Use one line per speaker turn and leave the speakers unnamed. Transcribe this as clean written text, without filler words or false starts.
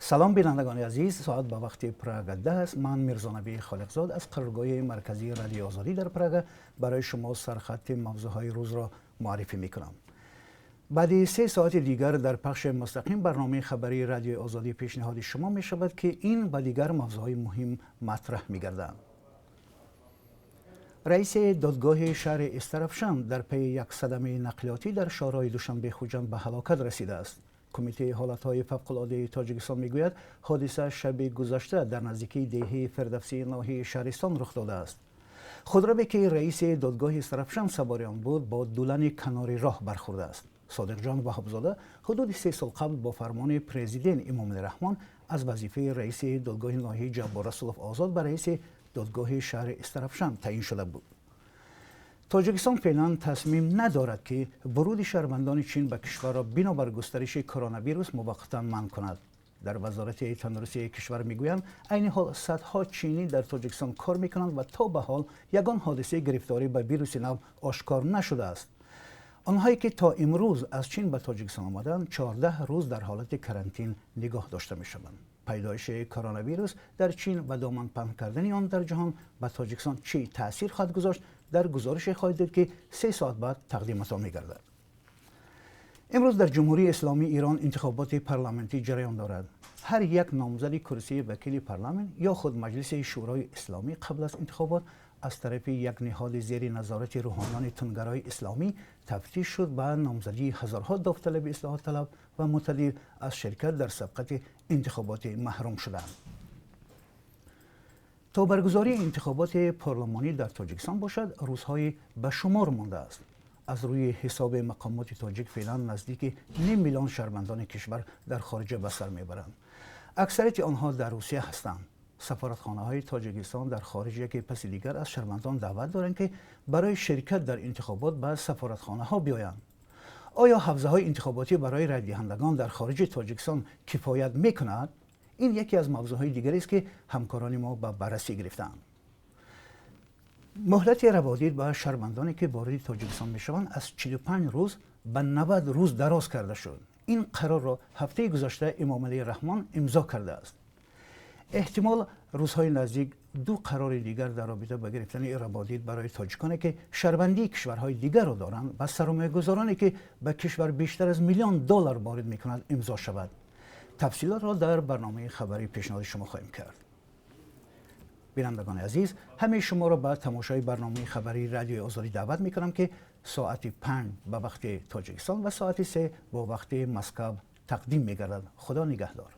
Салом, бинандагони азиз. Соат ба вақти Прага 10 аст. Ман Мирзонаби Холиқзод аз қароргоҳи марказии Радиои Озодӣ дар Прага барои шумо сархати мавзӯъҳои рӯзро муаррифӣ мекунам. Баъди 3 соати дигар дар пахши мустақим барномаи хабарии Радиои Озодӣ пешниҳоди шумо мешавад, ки ин ва дигар мавзӯъҳои муҳим матраҳ мегарданд. Раиси додгоҳи шаҳри Истарафшан дар пайи як садамаи нақлиётӣ дар шоҳроҳи Душанбе Хуҷанд ба ҳалокат расидааст. Кумитаи ҳолатҳои фавқулодаи Тоҷикистон мегӯяд, ҳодиса шаби гузашта дар наздикии деҳаи Фирдавсии ноҳияи Шаҳристон рух додааст. Худраве, ки раиси додгоҳи Истарафшан савори он буд, бо дулани канори роҳ бархӯрдааст. Содиқҷон Ваҳобзода ҳудуди 3 сол қабл бо фармони президент Эмомалӣ Раҳмон аз вазифаи раиси додгоҳи ноҳияи Ҷаббор Расулов озод, ба раиси додгоҳи шаҳри Истарафшан таъин шуда буд. Тоҷикистон феълан тасмим надорад, ки вуруди шаҳрвандони Чин ба кишварро бинобар густариши коронавирус муваққатан манъ кунад. Дар Вазорати тандурустии кишвар мегӯянд, айни ҳол садҳо чинӣ дар Тоҷикистон кор мекунанд ва то ба ҳол ягон ҳодисаи гирифторӣ ба вируси нав ошкор нашудааст. Онҳое, ки то имрӯз аз Чин ба Тоҷикистон омаданд, 14 рӯз дар ҳолати карантин нигоҳ дошта мешаванд. Пайдоиши коронавирус дар Чин ва доман паҳн кардани он дар ҷаҳон ба Тоҷикистон чӣ таъсир хоҳад гузошт, дар гузорише хоҳед дид, ки 3 соат баъд тақдиматон мегардад. Имрӯз дар Ҷумҳурии Исломии Эрон интихоботи парламентӣ ҷараён дорад. Ҳар як номзади курсии вакили парламент ё худ Маҷлиси Шӯрои Исломӣ қабл аз интихобот аз тарафи як ниҳоди зери назорати рӯҳониёни тундгарои исломӣ тафтиш шуд. Ба номзадии ҳазорҳо довталаби ислоҳотталаб ва мӯътадил аз ширкат дар сабқати интихоботӣ маҳрум шуданд. То баргузории интихоботи парлумонӣ дар Тоҷикистон бошад, рӯзҳои ба шумор мондааст. Аз рӯи ҳисоби мақомоти тоҷик, феълан наздики ним миллион шаҳрвандони кишвар дар хориҷа ба сар мебаранд. Аксарияти онҳо дар Русия ҳастанд. Сафоратхонаҳои Тоҷикистон дар хориҷ яке паси дигар аз шаҳрвандон даъват доранд, ки барои ширкат дар интихобот ба сафоратхонаҳо биёянд. Оё ҳавзаҳои интихоботӣ барои райдиҳандагон дар хориҷи Тоҷикистон кифоят мекунад? Ин яке аз мавзӯъҳои дигарест, ки ҳамкорони мо ба баррасӣ гирифтаанд. Муҳлати раводид ба шаҳрвандоне, ки вориди Тоҷикистон мешаванд, аз 45 рӯз ба 90 рӯз дароз карда шуд. Ин қарорро ҳафтаи гузашта Эмомалӣ Раҳмон имзо кардааст. Эҳтимол, рӯзҳои наздик ду қарори дигар дар робита ба гирифтани раводид барои тоҷиконе, ки шаҳрвандии кишварҳои дигарро доранд, ва сармоягузороне, ки ба кишвар бештар аз миллион доллар ворид мекунанд, имзо шавад. Тафсилотро дар барномаи хабарӣ пешниҳоди шумо хоҳем кард. Бинандагони азиз, ҳамаи шуморо ба тамошои барномаи хабарии Радиои Озодӣ даъват мекунам, ки соати 5 ба вақти Тоҷикистон ва соати 3 бо вақти Москав тақдим мегардад. Худо нигаҳдор.